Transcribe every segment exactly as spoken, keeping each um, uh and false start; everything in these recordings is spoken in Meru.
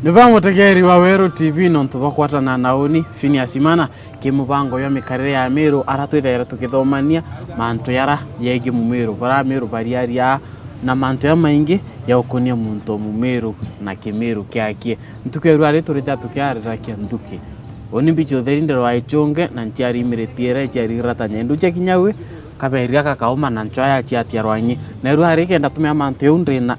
Ni ba mutegeri wa Weru T V nontu bwa kwatana na uni, Phineas Imana, ki mubango jwa mikarire ya Miru, ara twithaira tukithomania mantu jara jegie Mumiru, bara Miru bariaria, na mantu jamaingi ja gukunia muntu o Mumiru na Kimiru kiakie. Ntuku ya rua ri turithia tukiarira kia nthuki. Uni mbichi utheri nderwa ichunge na nchiari imiriti ira ichiari iratanya. Indu cia kinya wi, kaberia kakauma na nchoa ya chiatia rwangi. Na rua ri kenda tumia mantu jau ndina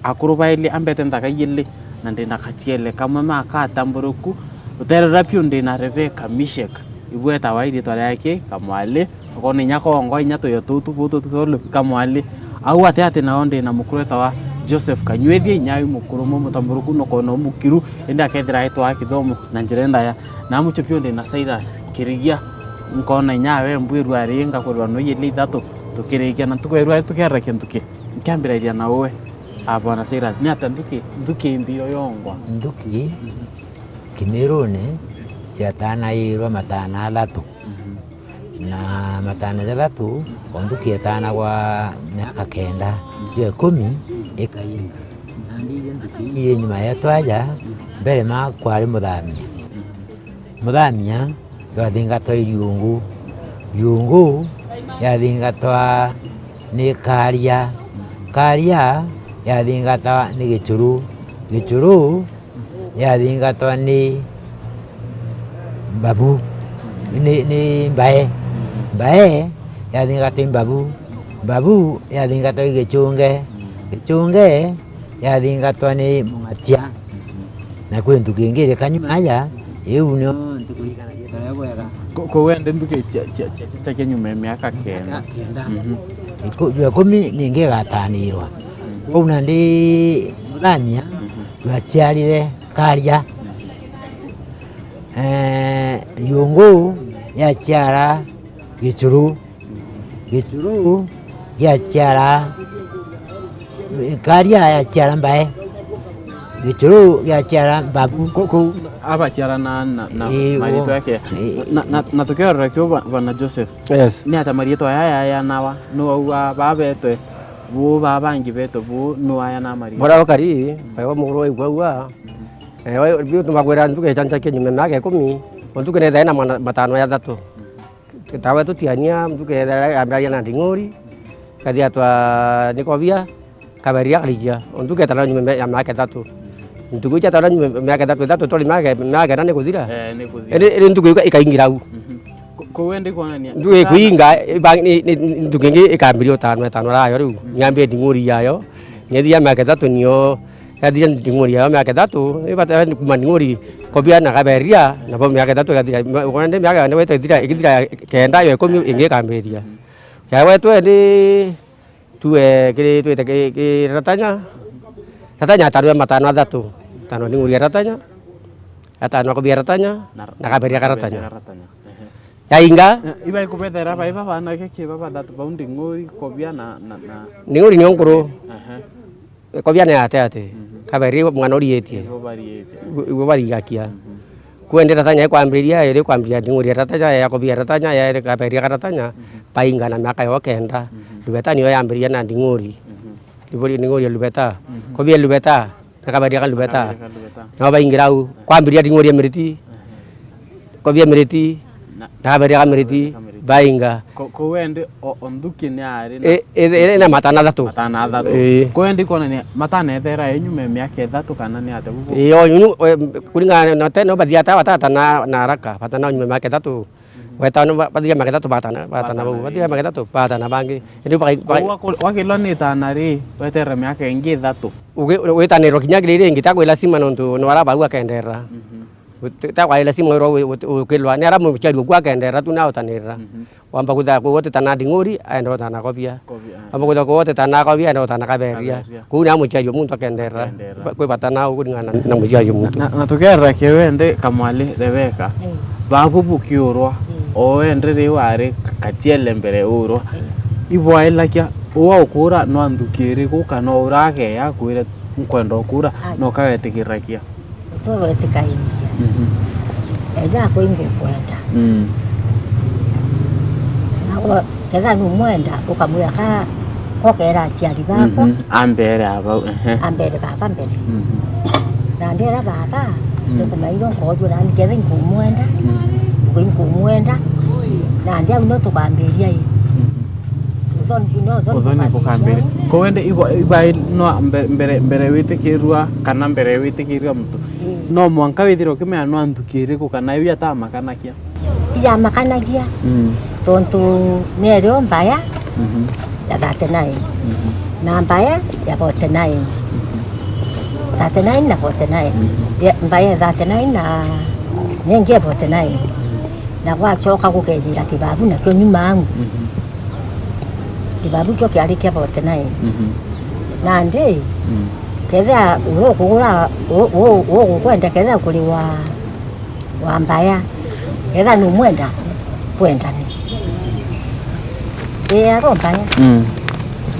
akuru baili ambete nthaka iili, na ndina kachiele kamwe maka atamburuku. Rutere ruria piu ndina Rebecca Mishek, igwetawa iritwa riake Kamwali, ukona inya kongo, inya tuyo tutu butu tutole Kamwali. Au ati ati nao ndina mukuru etawa Joseph Kanywethi, inya wi mukuru mo mutamburuku, nokona umukiru, indi akethira aitwa kithomo na njira ndaya. Na mucho piu ndina Cyrus Kirigia, nkona inya we mbwirwa ringa kwirwa no iili ithatu tukirikia na ntuku ya rua tukiarira kintu ki. Nkiambiraria na uwe, a Bwana Cyrus, ni atia nthuki, nthuki imbi yoyongwa? Nthuki Kimirune ciatanairwa matana athatu. Mhm. Na matana jathatu, o nthuki etanagwa miaka kenda, jwa ikumi ikainga. Nandi iria nthuki ii nyuma yetu aja, mbere ma kwari muthamia. Muthamia yathingatwa i Riungu, Riungu yathingatwa ni Karia, Karia yathingatwa ni Gichuru, Gichuru yathingatwa ni Mbabu, ni, ni Mbae, Mbae yathingatwa i Mbabu, Mbabu yathingatwa i Gichunge, Gichunge yathingatwa ni Mung'atia. Na kwi ntuku ingi iri kanyuma aja, iu nio ntuku ikaragia taria bwega. Ku-, kuu ende ntuku cia, cia, cia, cia, cia kinyuma ya miaka kenda. Miaka kenda. Mhm. Iku-, jwa ikumi ningi igatanirwa. Kwou nandi muthamia, mhm, jwaciarire Karia. Eh, Riungu yaciara Gichuru. Gichuru giaciara, Karia yaciara Mbae. Gichuru giaciara Mbabu. Ku-, ku-, abaciara na, na, na ii, maritwa yake. Ii. Na, na, na tukiorora kio ba-, bwana Joseph. Yes. Ni ata maritwa aya yayanawa? Nu auga ba betwe bu, ba bangi betwe bu, nu ayana maritwa? Bora ukari, baiwa muguru waigua ua. Eh, wa-, biu tumakwira ntuku ichancha kinyume miaka ikumi, o ntuku nethai na mana-, matano ya thatu. Tawe tutiania, ntuku ethera yambiragia na nding'uri, kathiatwa ni kobia, kaberia karikia. O ntuku etana nyume ya miaka ithatu. Ntuku icio etana nyume miaka ithatu, ithatu twari miaka, miaka ina ni kuthira. Eh, ni kuthira. Iri, iri ntuku ika-, ikaingira au. Mhm. Ku-, kuu indi kwonania. Ntuku ikuinga, iba-, ni, ni, ni ntuku ingi ikambiria utano, etano rayo riu. Mhm. Niambie nding'uri yayo. Nyethia miaka ithatu nio Yathira nding'uri yayo miaka ithatu, ibata kuma nding'uri kobia na kaberia, nabo miaka ithatu igathira. Ukona ndi miaka ni wete ithira, igithira kenda yo ikumi ingi ikambiria. Yawe twendi tuwe kiri twite ki, ki Ratanya. Ratanya atarwe matano athatu. Tano nding'uri ya Ratanya, atano akobia Ratanya, na, na kaberia ka Ratanya. Ehe. Yainga. Eh, iba ikubethera bai baba na giki baba thatu bau nding'uri kobia na, na, na. Nding'uri nio nkuru. Ehe. Kobia ni ate ate. Mhm. Kaberi mwana uriitie. Nibo bariitie. Ibo, ibo barigakia. Mhm. Kwende Ratanya ikwambiriria, iri kwambiriria nding'uri ya Ratanya, ya kobia Ratanya, ya iri kaberia ka Ratanya, mhm, baingana miaka yo kenda. Mhm. Lubeta niyo yambiriria na nding'uri. Mhm. Nding'uri, nding'uri ya Lubeta. Mhm. Kobia Lubeta, na kaberia ka Lubeta. Kaberia ka Lubeta. Nabo baingira au. Kwambiriria nding'uri ya Miriti. Mhm. Kobia Miriti, na, na kaberia ka Miriti, kaberia ka Miriti. Bainga. Ko, ko wendi o, o nthuki ni ari na, e, e, e, na matana athatu. Matana athatu. Ii. Ko wendi kwonania matana ethera enyu me miaka ithatu kana ni ate bubu? Ii, o, nyu, e, kuringana na tene, bathia ata, batata na, na haraka, batana nyuma miaka ithatu. Mhm. Wetano ba-, bathia miaka ithatu batana, batana bau. Bathia miaka ithatu batana bangi. Indi baka-, baka- Ko wako-, wakilwa ni itana ri, weterera miaka ingi ithatu. Ugi-, witanirwa kinya kiri ringi, takwi lazima nontu ni wara bau akendera. Mhm. Uti-, takwa lazima wirwa wi-, uti-, ukilwa. Ni ara muciari uku akendera tu na utanirira. Mhm. Wamba kwithira kwi wotitana nding'uri, aenda utana kobia. Kobia, eh. Wamba kwithira kwi wotitana kobia, aenda utana kaberia. Kaberia. Kuu ni ara muciari o muntu akendera. Akendera. Ba-, kwi bata nao kuringana na muciari o muntu. Na, na, na tukerera kiwende kamwali Rebeka. Eh. Babu bukiurwa, eh, o wende riu ari kachiele mbere urwa. Eh. Ibwailakia, uwa ukura no nthuki iriku kana urageya kwire nkwenda ukura, ai, no kawetikirakia. Utwetikairiria. Mhm. Eja akwa ingukwenda. Mm. Nawe ketha numwenda, ukamwira ka, kokera aciari bakwa. Mhm. Ambere abau, ehe. Ambere baba mbere. Mhm. Na ndera baba, mm, nikumairwo nkoojua nani ketha inkumwenda, mm, nkumwenda, na ndi au no tukambiria i. Mm. Uthoni, no uthoni. Uthoni kukambiria. Kukambiria. Ko wende ibo, ibai no mbe-, mbere, mbere witikirua kana mbere witikirua muntu. Mm. No mwanka withire ukimenya no nthuki iriku kana iu yatamakanakia. Ijamakanagia. Mm. Tontu ni erio mbaya, mhm, ya thirty-nine. Mhm. Na mbaya ya forty-nine. Mhm. Thirty-nine na forty-nine. Mhm. Ya, mbaya ya thirty-nine na, na ingi ya forty-nine. Mhm. Na gwacoka gukejira kibabu nakio nyuma angu. Mhm. Kibabu kio kiari kia forty-nine. Mhm. Nandi, mm, kethira ugukugura, u-, u-, ugukwenda kethira kuriwa wa mbaya. Ketha numwenda, bwendane. Ii, aro mbaya. Mm.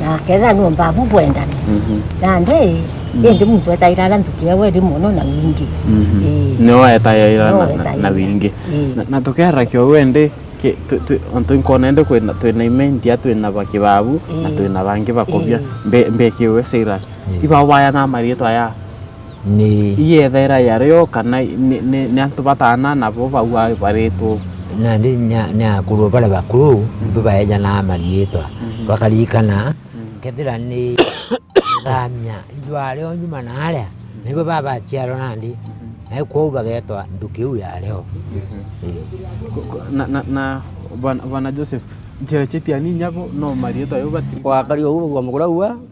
Na ketha numba bu bwendane. Mhm. Nandi, mm, indi muntu etaira ara nthuki ewe iri mono na wingi. Mhm. Ii. Nio etaira na, na, na wingi. Ii. Na, na tukera kio wende, ki-, tu-, tu-, ontu nkona indi kwina, twina imenti ya twina ba kibabu, na, ii, twina bangi bakobia. Ii. Mbe-, mbekiwe serious. Ii. Iba waya na marietwa ya Ni iyethera yario kana ni, ni, ni antu batana nabo bau baritwo? Nandi ni a-, ni akuru baria bakuru, mhm, nibo baejanaa mariitwa. Mhm. Bakarikana, mhm, kethira ni thamia, ijwa ario nyuma na aria, mhm, nibo babaciarwa nandi. Mhm. Na kwou bagetwa nthuki iu yario. Mhm. Ii. Ku-, ku-, na, na, na bwana, bwana Joseph, nchera cheti ani nyabo no mariitwa yo batiri. Kwakari ou bwa mugura ua, mhm.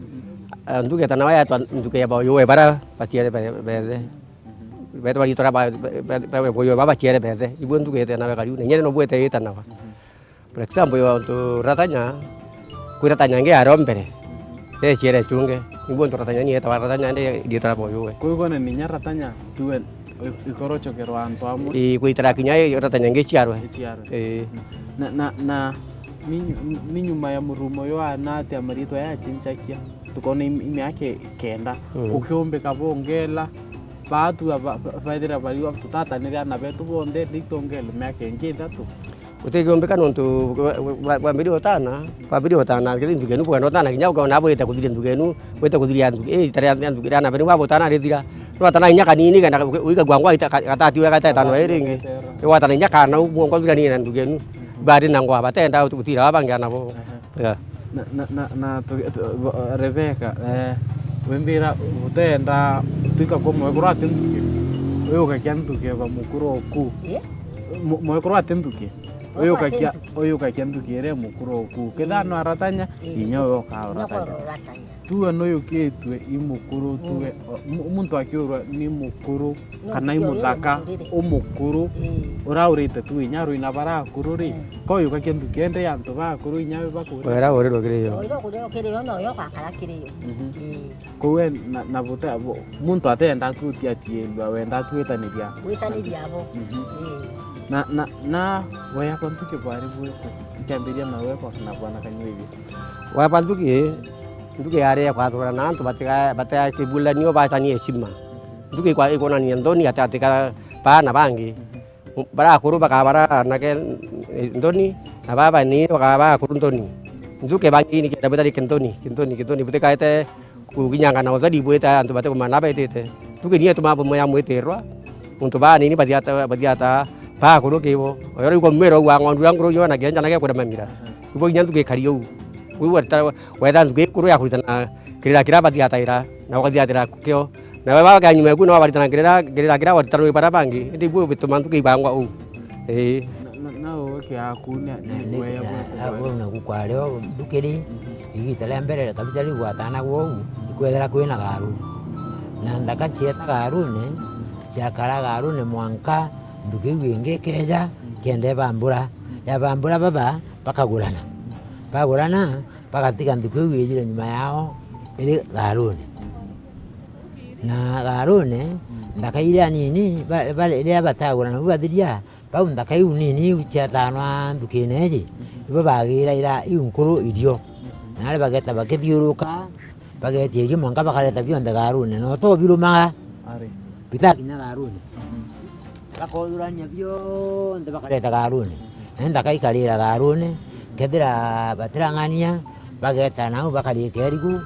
Ah, nthuki eta nawe yetwa nthuki ya boyuwe bara baciere be-, bethe. Mhm. Betwa riitwa ria ba-, be-, be-, be-, boyuwe ba baciere bethe. Ibu nthuki eta nawe kariu. Na inyene no bwete ita nawa. Mhm. For example, yo ntu ratanya, kwi ratanya nge ario mbere. Mhm. Eciere chunge. Ibu ntu ratanya ni eta wa ratanya ndi riitwa ria boyuwe. Kwigwa na ninya ratanya tuwe i-, ikorochokerwa antu amwe. Ii, gwitira kinya i-, ratanya nge ciarwe. Iciarwe. Ii. Na, na, na, ni, ni nyuma ya murumo yo ana atia mariitwa yachinchakia? Tukona im-, imiaka kenda. Mm. Gukiumbika bongela, baatu ba-, ba-, baithira bariwa tutatanire ana betu bonthe, riu tongele miaka ingi ithatu. Gutikiumbika nontu wa, wa, wa, wambirie utana, wambirie utana, kithi nthugenu, bwenda utana kinya ukona bwite kuthiria nthugenu, bwite kuthiria nthu-, ii, ita ria, ria nthu-, ria ana benu babo utana rithira. No atana inya kanini, kenda wi-, wikagua ngwa ita-, ka-, gatati wega ta itano iri ingi. Gatati wega ta itano. Ii, watana inya kana u, mwongo thiranie na nthugenu. Mhm. Bari na ngwa batenda gutira babangia nabo. Aha. Yeah. Na, na, na, na tu, tu, bo-, Rebecca, eh, wimbira utenda twika kwa mwekuru ati nthuki. Uyu ugakia nthuki ba mukuru oku. Ii? Mu-, mwekuru ati nthuki. Uyu ugakia, uyu ugakia nthuki iria mukuru oku. Ketha no aratanya, ii, inya uyu ukauratanya. Inya ukaratanya. Tuwe nuyukitwe i mukuru, mm, tuwe, o, mu-, muntu akiurwa ni mukuru, no, kana i muthaka, umukuru, mm, uraurite tu inya rwina bara akuru ri, mm, ko yuka kintu kiende ya antu ba akuru inya we bakuri. Wera urirwo kiri yo. Wera urirwo kiri yo, no yo gakara kiri yo. Mhm. Ii. Kou we na, na buta, bu-, muntu atenda tu utiatielwa, wenda tu witaniria. Witaniria abo. Mhm. Ii. Na, na, na waya kwa ntuki bwari bwiku? Nkiambiria na we kwa na bwana Kanywithi. Waya kwa ntuki, ntuki yari ya kwathurana na antu batiga-, batiga kibulanio, bacanie heshima. Ntuki ikwa-, ikwonania nthoni gatagatĩ ka baa na bangi. Bara akuru bakaba bara anake nthoni, na baa banini bakaba ba akuru nthoni. Ntuki bangi ni kienda bwita ri kinthoni, kinthoni, kinthoni, butikaete kuginyanga na utheri bwita antu batikumana betite. Ntuki ni ituma bumwe ya mwitirwa, nontu baa anini bathiata, bathiata ba akuru kibo. Oyo igwa mumero wa ng'ondu ya nguru yo na kienja na gekura mamira. Ibo kinya ntuki ikari uu. Kwou weta, wetha ntuki ikuru ya kuritana kirira kiria bathiataira, na ukathiatira kio. Na we baba kia nyuma eku no waritana kirira, kirira kiria waritanwe bara bangi. Indi ibu bituma ntuki ibangwa uu. Ii. Na, na, na uwe kia aku ni, ni, ni, ni kueya na, gweku na, wewe. Au naku kwario nthukiri, mhm, igita ria mbere kabita riu gwatanagwa uu, ikwethera kwina garu. Na nthaka cieta garune, ciakara garune mwanka nthuki iu ingi ikeja, kenda ibambura. Yabambura baba, bakagurana. Bagurana, bagatiga nthuki iu ijire nyuma yao iri garune. Na garune, nthaka iria nini, ba-, ba-, riria batagurana, bu bathiria, bau nthaka iu nini iu ciatanwa nthukine iji, ibo bagiraira iu nkuru irio. Na aria bageta bakithiuruka, bagetia irio mwanka bakareta bionthe garune, na uto birumaga, ari, bitakinya garune. Mhm. Bakothurania bionthe bakareta garune. Na nthaka ikarira garune, kethira batirang'ania, bageta nau bakarika erigu,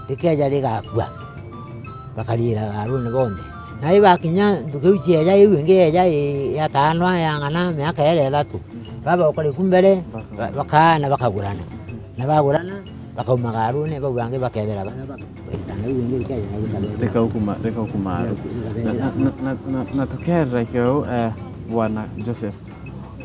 rikeja rigakua, bakarira garune bonthe. Na ibakinya nthuki iu cieja, iu ingi yeja i-, ya taanwa, ya ng'ana, miaka iri ithatu. Baba ukariku mbere, ba-, bakaana bakagurana. Na bagurana, bakaumaga arune, bau bangi bakethera bara ba-, baitana iu ingi rikeja na gikabethera. Reka ukuma, reka ukuma aru. Na, na, na, na, na, na tukerera kiu, eh, Bwana Joseph.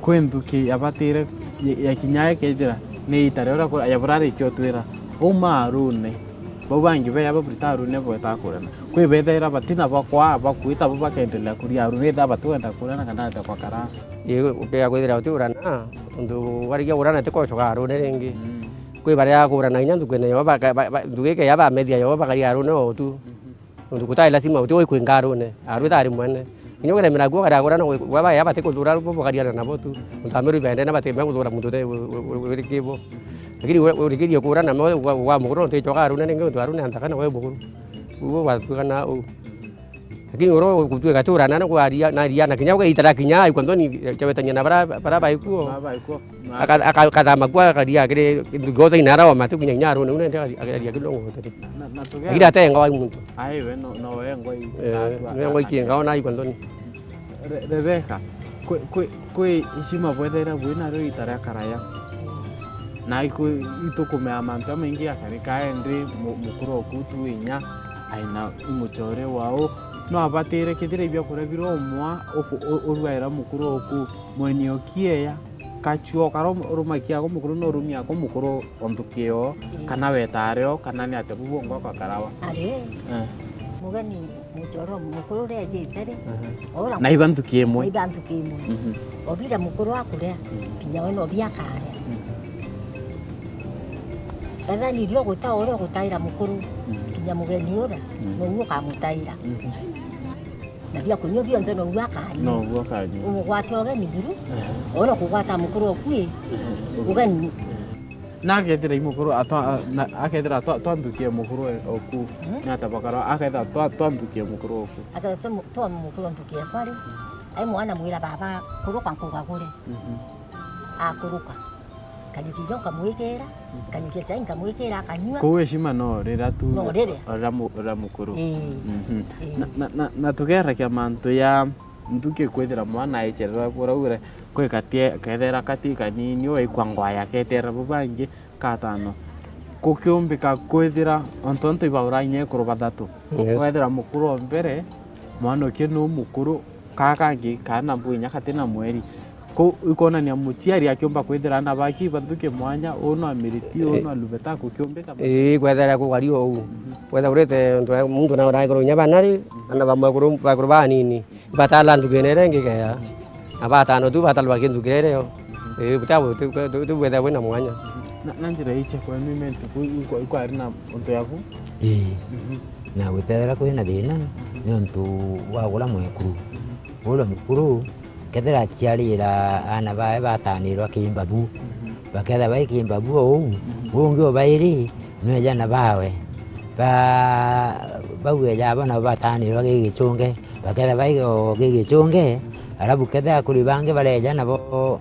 Kwi nthuki yabatire ya, ya kinya ikethira ni ita riria kura-, ya burarikia utwira, bauma arune. Bau bangi beya baburita arune bweta kurana. Kwi bethaira batina bakwa, bakwita bo bakendelea kuria arune, etha batikwenda kurana kana atia kwa kara. Ii, ukea kwithira utiurana, untu warikia kurana ti kocoka arune ringi. Mm. Kwi baria kurana inya nthukuine yo, baka-, ba-, ba-, nthuki ikeya bamethia yo, bakaria arune o tu. Mhm. Nontu gutai lazima uti uikwinga arune, aru ithari mwene. Kinya ukeremera kuo ukaragura na gwe, baba ya bati kuthura bo bukariana nabo tu. Nontu amiru ibende na bati mekuthura muntu uti wi-, wi-, wi-, wirikibo. Lakini we-, urikirie kura na mo wa, wa mukuru nontu ichoka arune ningi nontu arune anthaka na we mukuru. Uguo gwatuikana uu. Lakini uru gutuika turana na kwaria, na ria na kinya ugeitara kinya aikwa nthoni chawetania na bara, bara baikuo. Bara baikuo. Aka-, aka-, akathama kuo akaria kiri kintu giothe inara wa matu kinya inya arune, une nde akaria, akaria kindu ngothe. Na, na tugea- Lakini atenga wa muntu. Ai, we no, no we ngoi. Eh, atua-, we ngoi atua- kienga ona aikwa nthoni. Re-, Rebeka, kwi, kwi, kwi ishima bwethaira bwina rio ita ria karaya. Na iku-, itukumea mantu jamaingi jakarika endi mu-, mukuru oku tu inya aina imuchore wao. No abatire kethira ibiakuria bira umwa uku-, u-, urwaira mukuru oku mweni okieya. Kachua ukara urumakia ako mukuru, no urumia ako mukuru o nthuki yo, ii, kana weta ario, kana ni atia bubu ngwa kwa karawa. Ari, eh, mugeni muchoro mukuru rejite ri, mhm, ora na iba nthuki imwe. Iba nthuki imwe. Mhm. Obira mukuru akuria, mhm, kinya we no bia akaria. Mhm. Ethani rio guta uria ugutaira mukuru, mhm, kinya mugeni uria, mhm, no ukamutaira. Mhm. Na bia kunyua bionthe no ugwe akanyua. No ugwe akanyua. Umugwate ugeni buru, ehe, ora kugwata mukuru oku i, ehe, ugeni. Na akethira i mukuru atwa-, na akethira twa-, twanthukie mukuru oku, mhm, ni atabakara, akethira twa-, twanthukie mukuru oku. Akethira twa mu-, twa mukuru nthukie kwari, ai mwana mwira baba, kuruka nkugagure. Mhm. Akuruka. Nkanyukia irio nkamwikira, mhm, nkanyukia cai nkamwikira akanyua. Kou heshima no rira tu. No rire. Rira mu-, rira mukuru. Ii. Mhm. Ii. Na, na, na, na tugeragia mantu ya nthuki kwithira mwana aicherera kuraura, kwi kati, kethera kati kanini, waikwa ngwaya ketera bubangi katano. Kukiumbika kwithira ontu ontu ibaura inya ekuru bathatu. Yes. Wethira mukuru o mbere, mwana uki nu mukuru, kaa kangi kaana mbu inya kati na mweri. Kou ikwonania muciari akiumba kwithira aana baki banthuki mwanya, uu no amiriti, uu no alubeta, kukiumbika. Ii, kwethera kugari uu. Mhm. Kwethira urite untu muntu na uraiguru inya bana ri, mhm, aana ba mwekuru, baekuru banini, batala nthukine iria ingi kea. Na batano tu batalwa ki nthukire irio. Mhm. Ii, buta bu-, tu-, tu-, tu-, bwethira bwina mwanya. Na, na njira iche kwa mimi ntuku ikwa-, ikwari na untu yaku? Ii. Mhm. Na gwitethera kwina thina, niuntu wa uria mwekuru. Uria mukuru, kethira aciarira aana bae batanirwa kimbabu, mhm, bakethira bai kimbabu o uu, mhm, ungi o bairi, nweja na bawe. Ba-, bau eja bo nabo batanirwa gigichunge, bakethira bai o gigichunge, arabu kethira akuri bangi bareja nabo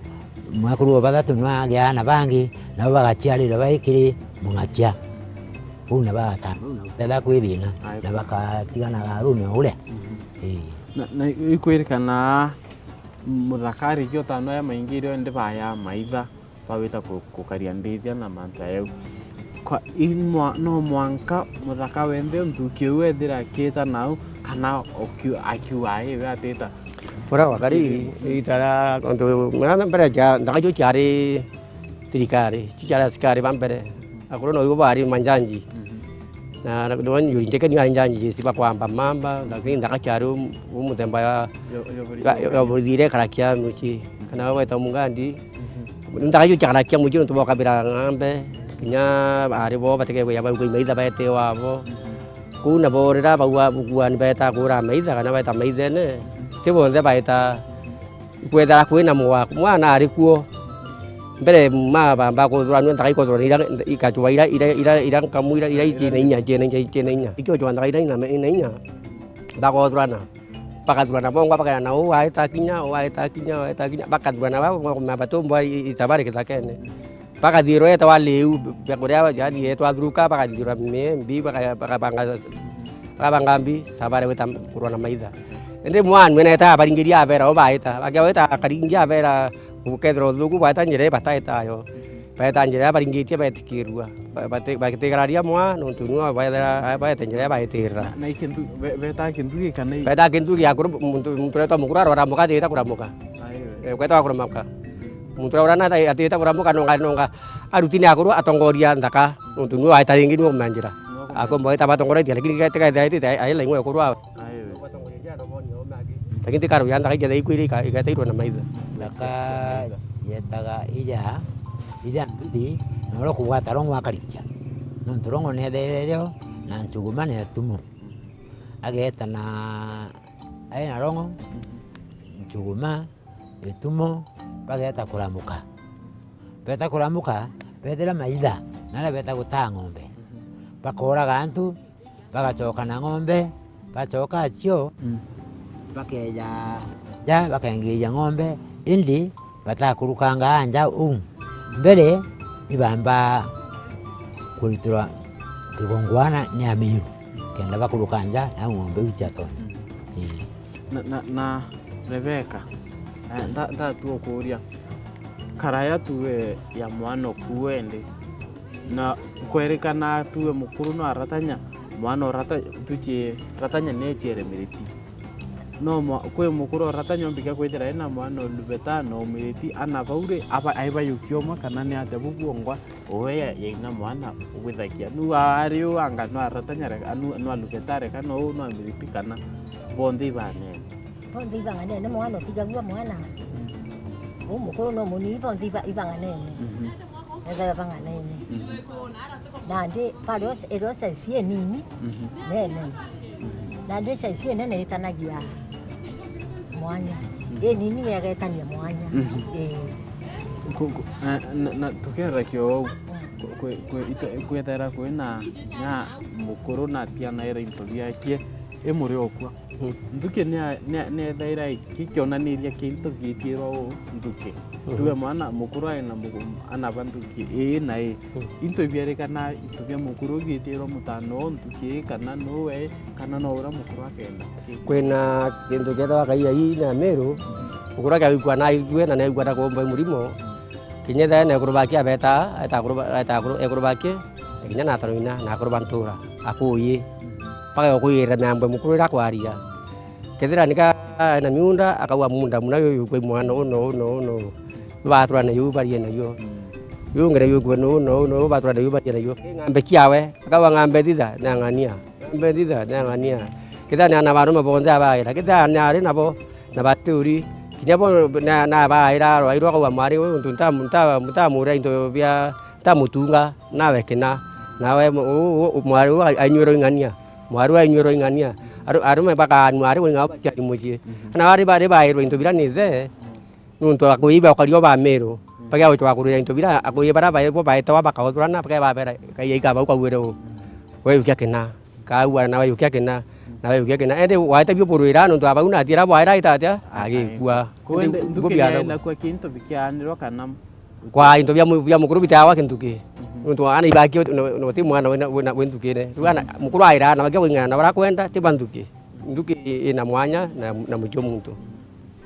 mwekuru o bathatu nwagia aana bangi, nabo bagaciarira bai kiri mung'akia. Uu na bagatano, uu na gukethira kwi thina, ai, na bakatigana arume o uria. Mhm. Ii. Na, na ikwirikana muthaka arikia utano ya maingi irio indi baya maitha, bawita ku-, kukaria ndithia na mantu jau. Kwa, i mwa-, no mwanka muthaka wenthe nthuki uu ethira akiita nau, kana okiu-, akiuga iwe atita? Uria wakari, itara, untu mwana mbere ja, nthaka icio ciari thirikari, icio ciari asikari ba mbere. Akuru no ibo bari manjanji. Mhm. Na, na, na njuri njeke ni ari njanji jesi bakwamba mamba, lakini nthaka ciari u-, u muthemba ya, ya, ya, ya burithire karakia mucii. Kana weta mungandi. Mhm. Nthaka icio ciakarakia mucii nontu bokabira ng'ombe, kinya ari bo bategegwe ya bauga imaitha baete wabo. Mhm. Kuu nabo riria baua bugua ni baeta kura maitha kana baeta maithene. Mhm. Ti bonthe baeta. Ikwethera kwina mwa-, mwana ari kuo. Mbere ma bamba kuthuranua, nthaka ikothuranua ira, ikatuba ira, ira, ira, ira nkamu, ira, ira itina inya, itina inya, itina inya. Ikio chwa nthaka ira ina, ina inya. Bakothurana. Bakathurana bongwa, bakana na uu aeta kinya, uu aeta kinya, uu aeta kinya. Bakathurana ba, ba, ba, batumbwa i, i, itabari kithakene. Bakathirwa etawa liu, bia kuria, yani, etwa thuruka, bakathirwa miembi, baka-, bakabanga, bakabanga mbi, sabare gwita kurwa na maitha. Indi mwanwe neeta abaringiria abera o baita. Bakiaweta akaringia abera, gukethira uthuku baeta njira ii bataita yo. Baeta njira ii baringitie betikirua. Ba-, bati-, bagitigararia mwa, nontu nio baethera, baete njira ii baitirira. Na ikintu, be-, beta kintu gikana i- Beta kintu gia kuru-, muntu, muntu uretwa mukuru arwara muka athiite kuramuka. Ayo. Eh, kwetwa kuramuka. Muntu uria na athiite kuramuka nonga, nonga aruti ni akuru atongoria nthaka. Nontu nio waeta ringi nio kumanjira. Nio kumanjira. Akomba weta batongoretie, lakini gete, gete, gete, aila ingwe kuru awe. Ayo. Lakini tikaro ya nthaka ikethira ikwire ika-, igetairwa na maitha. Nthaka cietaga iria, iria mbithi, na uria kugwata rongo akarikia. Nontu rongo ni ethererio, na nchuguma ni etumo. Ageta na, ai na rongo, nchuguma, itumo, bageta kuramuka. Beta kuramuka, bethira maitha, naria beta gutaa ng'ombe. Bakooraga antu, bagacoka na ng'ombe, bacoka acio, mm, bakeeja nja, bakengiria ng'ombe, indi batakurukanga nja uu. Mbere, ibamba kuritirwa kigongwana ni Amiru, kenda bakuruka nja, nau ng'ombe iu ciatonya. Mm. Ii. Na, na, na Rebeka, eh, nda-, ndatua ukuuria, karaya tuwe ya mwana oku wende, na kwerikana tuwe mukuru no aratanya, mwana orata-, tuchie ratanya neciere miriti. No mwa-, kwi mukuru oratanya ombika kwithira ena mwana olubeta na omiriti, ana bau ri, aba-, aibayukia umwe kana ni atia bu bwongwa? Uwe ya, yaina mwana ugwithakia. Nu ari u anga no aratanya reka, nu, no alubeta reka, no u no amiriti kana bonthe ibanene. Bonthe ibang'anene, mwana utigagua mwana. Mm. U mukuru no munini, bonthe iba-, ibang'anene. Mhm. Ethera bang'anene. Mhm. Nandi bari o-, iri o size inini, mhm, nene. Mhm. Nandi size inene itanagia mwanya. Mhm. Inini yegetania mwanya. Mhm. Ii. Ku-, ku-, na, na, na tukera kio uu. Mm. Ku-, ku-, ku-, ite-, kwethera kwina, na mukuru na atianaira into biakie, i muri okua. Mm. Nthuki nia-, nia-, niethaira iki kionaniria kia into giitiirwa uu nthuki. Mhm. Tuge mwana mukuru aina mugu-, ana ba nthuki ii na ii. Mm. Into ibierikana into bia mukuru giitiirwa mutano uu nthuki ii, kana nuwe, kana no uria mukuru akenda. Kwina kintu kietagwa kaiyai na Miru, mukuru akiagikua na aigwe na naigua na kuumba murimo. Kinya ethira ena ekuru bake abeta, eta akuru ba-, eta akuru, ekuru bake, na kinya na ataroina, na akuru ba ntura, akuuyi. Mpaka gukuyirira miambo mukuru iria akwaria. Kethira nika ena miunda, akauga munda muna uyu kwi mwana uu na uu na uu na uu. Batura na yu barie na yu. Yu ngere yu kwi na uu na uu na uu, batura na yu barie na yu. Ng'ambe kiawe, akauga ng'ambe thitha, na ng'ania. Ng'ambe thitha, na ng'ania. Kethira ni ana barume bonthe abaira. Kethira ni ari nabo, na baturi. Kinya bo na, na baira, rwairwa akauga mwari uyu, ntu nta-, nta-, ntamura into bia, ntamutunga, nawe kina. Nawe mu-, u-, u-, mwari uu ainyuirwa ing'ania. Mwari uu ainyuirwa ing'ania. Aru-, arume bakanua ari ing'ao bakiari mucii. Mhm. Na bari bari bairwa into biria ni ithe, nuntu akuiba ukario ba Miru. Mhm. Bagia gucwa kurira into biria akuiba bara bairwa baetawa bakaothurana, bagia babera, "Kaiyai ka bau kagwire uu. We yukia kina." Kaua nawe yukia kina, nawe yukia kina. Indi waete bio burwira, nuntu abau na atiera bwaira aita atia? Agikua. Indi nthuki bo biara niaenda kwa kintu bikianirwa kana kwa into bia mu-, bia mukuru bitawa kintu ki. Mhm. Nuntu ana ibaki no, no ti mwana wina, wina, wi nthukine. Riu ana, mukuru aira na bakia kuringana na bara kwenda, ti ba nthuki. Nthuki ina mwanya na, na mucio muntu.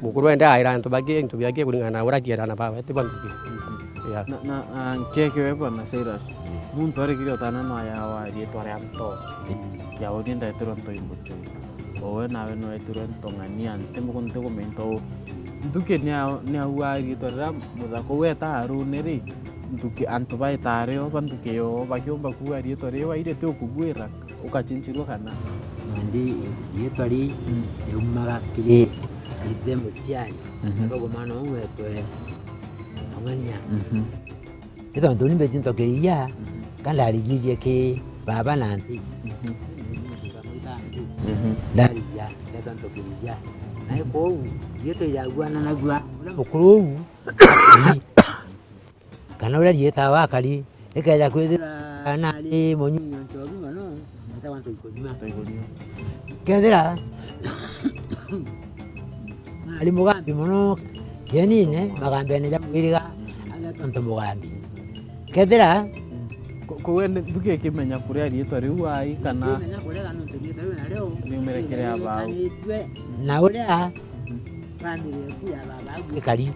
Mukuru ende aira antu baki, into biake kuringana na uria akienda na bawe, ti ba nthuki. Mhm. Yeah. Na, na, ah, nkeke we bwana Cyrus, yes, muntu arikire utana no ayawa riitwa ria nto. Mm. Ya uri ndetirwe nto imucui. Owe nawe no etirwe nto ng'ania, nti muku-, nti kumenya nto u. Nthuki ni a-, ni aua riitwa riria muthaka uu eta arune ri, nthuki, antu baeta ario ba nthuki yo, bakiumba kuua riitwa riu waire ti ukugwira, ukachinchirua kana? Nandi riitwa ri, mm, riumaga kiri ithe muciari, mhm, na koguo mwana uu wetwe Ong'ania. Mhm. Ni tontu ni mbiji ntokiriria, mhm, ka ndarigirie ki baba na nthi. Mhm. Mhm. Ndarigia, ndeta ntokiriria. Na i kuu, riitwa iraguananagua, uria mukuru uu, kana uria riitawa akari, rikeeja kwithira nari munyunyia nchobi mono, ntawa ntoikunyua. Ntoikunyua. Kethira nari mugambi mono kienine, magambene ja mwiriga, agetwa nto mugambi. Kethira, mm, Kou indi nthuki ikimenya kuria riitwa riu ai kana? Ikimenya kuria kana nontu riitwa riu nario riumire kiri abau. Riumikanitue na uria family eku ya baba au ikari.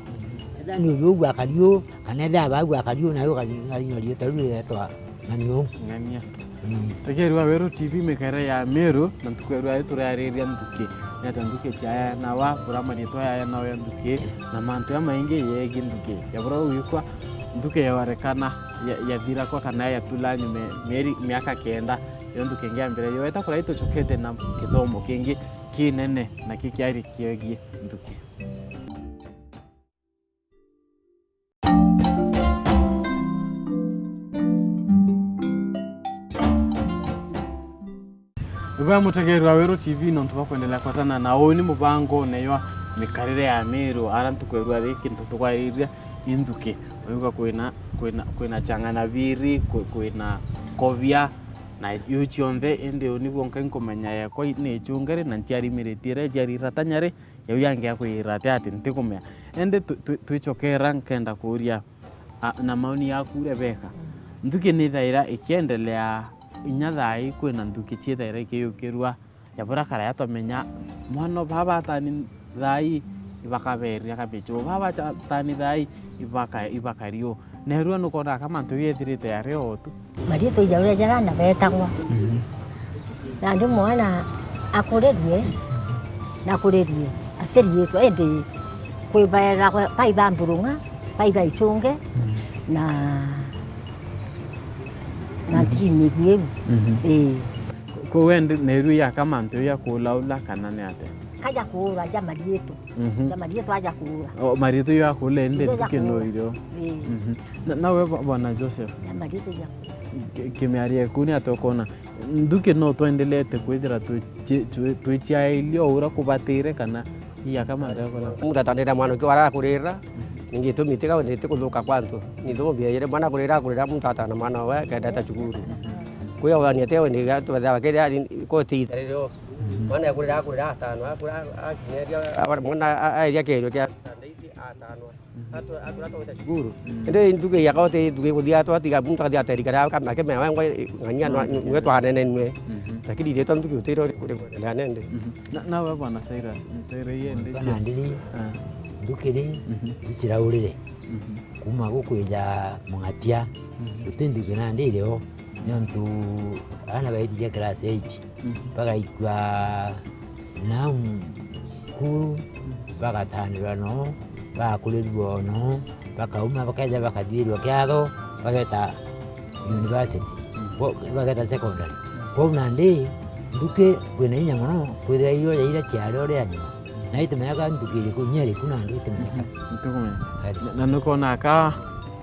Ethira ni uyu uu akari uu, kana ethira abau akari uu, nayo ukari-, ukarinywa riitwa riu riretwa Ng'ania uu. Ng'ania. Mm. Tukerua Weru T V mikarire ya Meru, na ntuku ya rua turiariria nthuki. Ni atia nthuki ciayanawa, buria mariitwa yayanawa ya nthuki, na mantu jamaingi yegie nthuki. Ya buria gwikwa, nthuki yorekana ya-, yathira kwa kana yatula nyuma mieri, miaka kenda, yo nthuki ingi yambire. Yo eta kuria itucukite na kithomo kingi kinene na kikiari kiegie nthuki. Ibwega mutegeeri wa Weru T V, nontu bwa kwendelea kwatana na uni mubangone jwa mikarire ya Meru, ara ntuku ya rua riki ntu tugwariria inthuki. Wigua kwina, kwina, kwina chang'anabiri, kwi-, kwina kobia, na iu cionthe, indi uni bwonka inkumenya yakwa ni icungeri, na ntiari miriti iria iciari iratanya ri, yau yangi ya kwira ati, ati ntikumea. Indi twi-, twi-, twicokera nkenda kuuria, a, na maoni yaku, Rebeka, nthuki ni thaira ikiendelea inya thaa ii? Kwina nthuki ciithaira ikiyukirua, ya buria kara ya twamenya mwana baba atani thaa ii ibakaberia kabichu, baba atani thaa ii ibaka-, ibakariu. Neerua nukonaga ka mantu yethirite yari o tu. Mariitwa ja uria jara na beetagwa. Mhm. Nandi mwana akurirue, na akurirue atiriitwa, indi kwi baera, bai ba Mburung'a, bai ba Icunge, mhm, na, na, mhm, ntirimi biu. Mhm. Ii. Kou indi neerua yaka mantu ya kuulaula kana ni atia? Kaja kuura ja mariitwa. Mhm. Ja mariitwa aja kuura. O, mariitwa yo akuula indi nthuki no irio. Ii. Mhm. Na, nawe bwa-, bwana Joseph? Ja mariitwa ja kuura. Ki-, kimiario eku ni atia ukona? Nthuki no twendelete kwithira twici-, twi-, twiciairie o uria kubatire kana iyaka mantu ya kura? Muntu atanira mwana uki wara akurira, ningi itumi tiga wendete kuthuka kwa antu. Ni itumi biaire mwana akurira, akurira muntu atana mwana we akendete cukuru. Kwi aurania te wendi ga tubatha bakiri ari koti ithariro. Mwana akurira, akurira atano, akura, akinyeria, mwana a-, aeria kerio kia Sunday atano. Atu-, atu-, atwite cukuru. Mm. Indi nthuki ya kaote nthuki kuthia twatiga muntu akathia aterikara kama kemea wengwa ng'ania nwa-, nwe twanenenwe. Mhm. Lakini ritwa nthuki utiro ri-, ri-, kuendelea nende. Mhm. Na, nawe bwana Cyrus, ntere yende. Kana ndiri, ah, nthuki ri, mhm, iciraurire. Mhm. Kuma gukwija Mwatia, mhm, guti nthuki nandi irio, nontu ana baitithia class eight. Mhm. Bagaikua nau cukuru, bagatanirwa noo, bagakurirua o noo, bakauma bakeja bakathiirua kiatho, bageta university, bo-, bageta secondary. Kwou nandi, nthuki kwina inya mono, kwithira irio ja iria ciari o ria nyuma. Na itimenyeka nthuki iriku, inya iriku nandi itimenyeka. Mhm. Ntikumenya. Kari. Na, na nukwona ka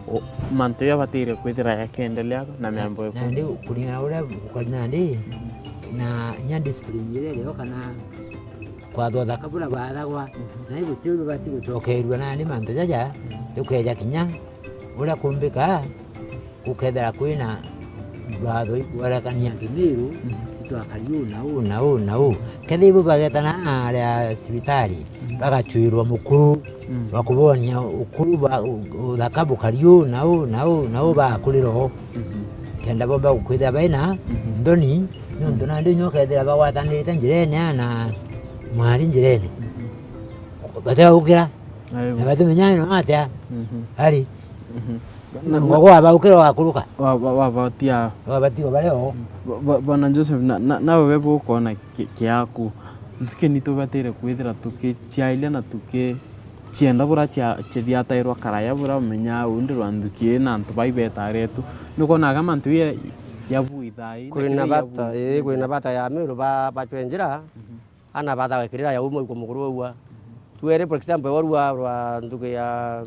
O, mantu jabatire kwithira yakiendelea na miambo iku. Nandi kuringana uria gukari nandi, na inya discipline iria irio kana kwathwa thaka buria baathagwa, na ibuti uu bibati gucokerua nandi mantu jaja, jukeja kinya uria kumbika, gukethira kwina watho ikwerekania Kimiru, itwakari uu na uu na uu na uu. Kethira ibu bagetana aria cibitari, bagachuirwa mukuru, mm, wa kubonia ukuru bwa u-, uthaka bukari uu na uu na uu na uu bakurira o. Mhm. Kenda bomba gukwithira baina, mhm, nthoni, nontu nandi inya ukethira bagwatanirite njirene ana mwari njirene. Mhm. Batigagukira, na batimenya no atia. Mhm. Ari. Mhm. Na, na, ngwago wabaukira wakuruka. Wa-, wa-, wabatia. Wabatia baria o. Bo-, bo-, Bwana Joseph, na, na, nawe we bukona ki-, kiaku, nthuki ni tubatire kwithira tukiciairia na tukicienda buria cia-, cithiatairwa karaya buria umenya undi rwa nthuki ii na antu bai betaretu. Nukonaga mantu ya, ya bui thaa ii, na kwina kiri ya bata, bui ii, kwina bata ya miru ba-, bacwenjera. Mhm. Ana bathaga kirira ya umwe kwa mukuru waua. Mhm. Twere, for example, warua rwa nthuki ya,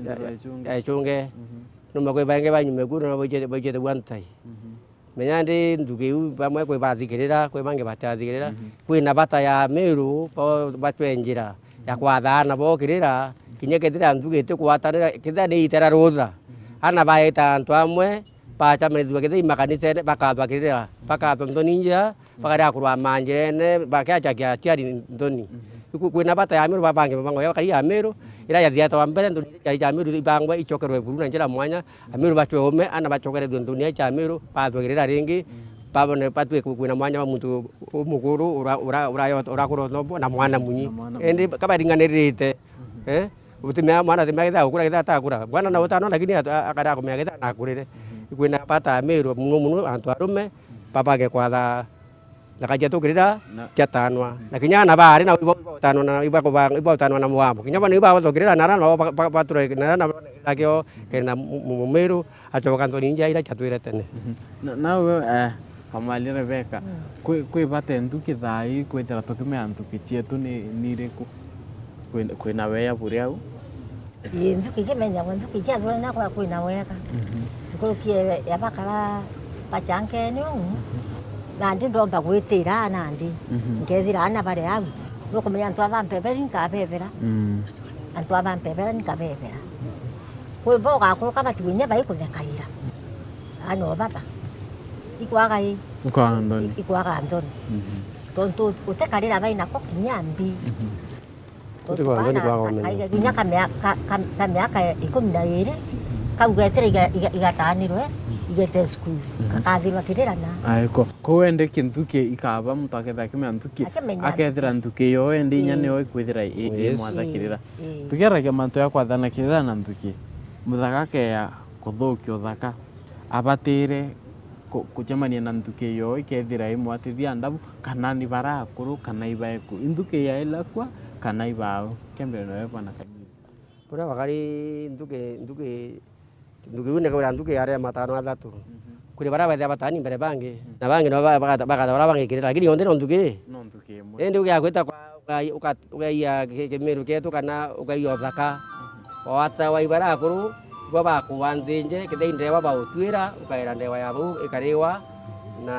ya, ya Ichunge. Ya Ichunge. Mhm. Numa kwi baingi ba nyuma eku, no baijete, baijete gwa ntai. Mhm. Menya ndi nthuki iu, bamwe kwi bathikirira, kwi bangi batathikirira. Mhm. Kwina bata ya miru, bo bacwenjira, ya, mhm, kwathaana bo kirira, kinya kethira nthuki itikwatanira, kethira ni itera rutha. Mhm. Ana baita antu amwe, bachamanithua kethira imakanisene, bakathwa kirira, bakathwa nthoni njira, bakarega kurwama njirene, bakiachakia aciari nthoni. Mhm. Iku-, kwina bata ya Amiru babange mibango yao kari ya Amiru, ira yathiatwa mbere, nthoni iria ciari cia Amiru ibangwe icokerwe buru na njira mwanya, Amiru bacwe ume, ana bacokerethue nthoni iria cia Amiru, bathwe kirira ringi, babone batue ku-, kwina mwanya wa muntu umukuru ura-, ura-, ura-, urakura utombo na mwana munyi. Na mwana munyi. Indi kabaringanirite, eh? Utimea mwana, timea githaa gukura, githaa atakura. Mwana na utano, lakini at-, a-, akara kumea githaa nakurire. Kwina bata Amiru muno muno antu arume, babage kwatha na kajia tukirira Na ciatanwa. Na kinya ana baari na iba, iba utanwa na, iba kuba, iba utanwa na mwamo. Kinya bana iba bathokirira na ara na ba-, ba-, batura na ara na kio kena mu-, mu-, mumiru, acoka nthoni inja ira ciatwire tene. Mhm. Na, nawe, eh, Kamali Rebecca, kwi, kwi bata nthuki thaa ii kwithira tukimea nthuki cietu ni, ni iriku? Kwi, kwina weya buri au? Ii, nthuki ikimenyagwa, nthuki ikiathwa na kwa kwina wega. Mhm. Nkuruki ya bakara bachangene uu, nandi ndomba gwitira nandi, mhm, nkethira ana bari au. Nukumenya antu aba mpeberi nkabebera. Mm. Antu aba mpebera nkabebera. Kwi bo ugakuruka batigwinya baikuthekaira. Ana o baba. Ikwaga i? Ikwaga nthoni. Ikwaga nthoni. Mhm. Tontu utekarira bainako kinya mbi. Mhm. Tontu Tuti kwa nthoni bana kwa ka-, gomenya. Kaiga kinya ka mia-, ka, ka, ka miaka ikumi na iri, kau getire iga-, iga-, igatanirwe, igete cukuru. Mhm. Gakathirwa kirirana. Ai, ko, ko wende ki nthuki ikaba muntu akethira akimenya nthuki, akethira nthuki yo ende inya niyo ikwithira i-, i-, imwathakirira. Ii. Tukiaragia mantu ya kwathana kirira na nthuki, muthaka akeya kuthukia uthaka, abatire ku-, kucemania na nthuki iyo ikethira imwatithia ndabu, kana ni barakuru, kana ibaeku. Inthuki yaila kwa, kana ibao. Kia mbere noe bwana Kanyiri. Buria bakari nthuki, nthuki, nthuki iu nikawira nthuki yari ya matano athatu. Mhm. Kuri baria bathia batani mbere bangi, mhm, na bangi nabo ba-, bagata-, bagata baria bangi kirira, lakini yonthe no nthuki. No nthuki imwe. Indi ugiakwita kwa, uka-, uka-, ukaia ki-, kimiru kietu kana ukaia uthaka. Mhm. Watawa ibarakuru, ibo bakuwa nthinje, kethira i ndewa bautwira, ukaira ndewa ya bau ikariwa, na